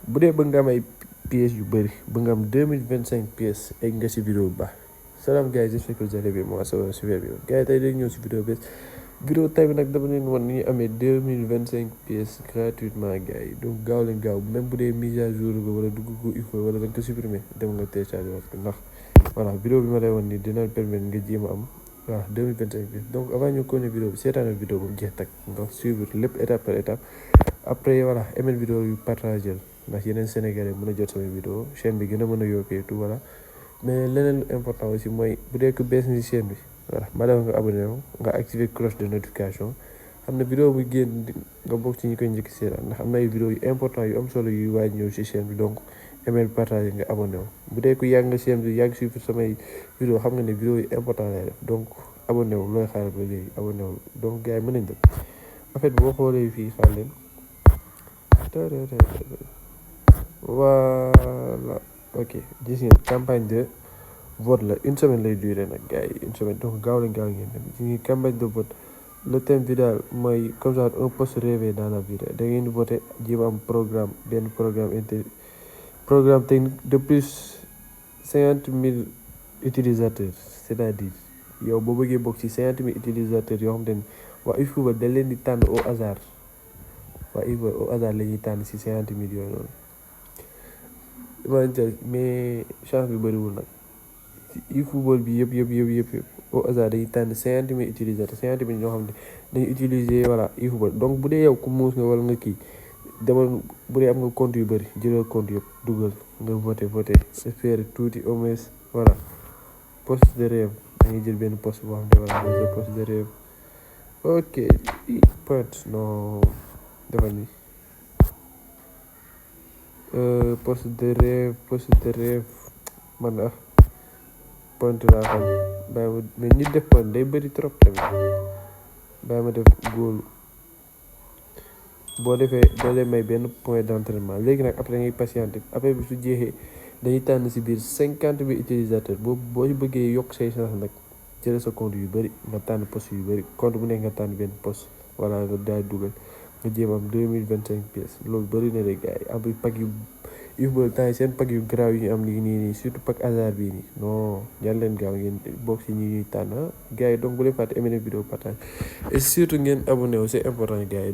bu dee bëgg nga am ay pièces yu bëri ba nga am 2025 pièces egg nga si vidéo bu baax. Salam gars yi, j'espère que vous allez bien. Moi ça va super bien gars yi tey dañu ñëw si vidéo bi tey bi nag dama leen wan ni ñu amee 2025 pièces gratuitement gars yi. Donc gaaw leen gaaw, même bu dee mise à jour nga wala dugg ko UFO wala da nga ko supprimer dem nga télécharger wax ko ndax voilà vidéo bi ma lay wan nii dina permettre nga jéem a am voilà 2025 pièces. Donc avant ñu continuer vidéo bi seetaanal vidéo ba mu jeex tag nga suivre lépp étape par étape. Après voilà aimer vidéo yu partagé ndax yeneen sénégalais mën a jot sama vidéo chaîne bi gën a mën a yokkee tout voilà. Mais leneen lu important aussi mooy bu dee ko bees ni si chaîne bi voilà ma def nga abonné wu nga activer cloche de notification xam ne vidéo bu génn nga bokk ci ñi koy njëkk seetaan ndax am na ay vidéo yu important yu am solo yu waaj ñëw si chaîne bi. Donc aimer partager nga abonné wu bu dee ko yàgg nga chaîne bi yàgg suivre samay vidéo xam nga ne vidéo yu important lay def. Donc abonné wu looy xaaral ba léegi abonné wu. Donc gars yi mën nañ def en fait boo xoolee fii xaar leen voilà ok gis ngeen campagne de vote la une semaine lay durer nag gars yi une semaine. Donc gaaw ngeen dem gis ngeen campagne de vote. Le thème vidéo mooy comme ça un poste rêvé dans la vie da ngeen di voté jéem am programme benn programme technique de plus 50 000 utilisateurs. C'est-à-dire yow boo bëggee bokk ci 50 000 utilisateurs yoo xam te ne waa UFO da leen di tànn au hasard waa UFO au hasard la ñuy tànn ci 50 000 yooyu noonu. Mais chance bi bëriwul nag ci football bi yëpp au hasard dañuy tànn 50 000 utilisateurs 50 000 ñoo xam ne dañuy utiliser voilà football. Donc bu dee yow ku muus nga wala nga kii demal bu dee am nga compte yu bëri jëlal compte yëpp dugal nga voté espérer tuuti au moins voilà. Poste de rêve dañuy jël benn poste boo xam ne voilà nga jël poste de rêve. Ok point non defal ni poste de rêve man ah point laa xam bàyyi ma mais nit def point day bëri trop tamit bàyyi ma def góolu boo defee doo leen may benn point d'entraînement. Léegi nag après ngay patienter après bi su jeexee dañuy tànn si biir 50 000 utilisateurs boo bëggee yokk say chance nag jëlee sa compte yu bëri nga tànn poste yu bëri compte bu nekk nga tànn benn poste voilà nga daal dugal nga jéem am 2025 pièces. Loolu bëri na de gars yi am pack yu ba temps seen pack yu garaaw yi ñu am nii surtout pack hasard bii nii non ñaan leen gaaw ngeen bokk si ñi ñuy tànn gars yi. Donc bu leen fàtte aimer vidéo partage et surtout ngeen abonné wu c'est important gars yi.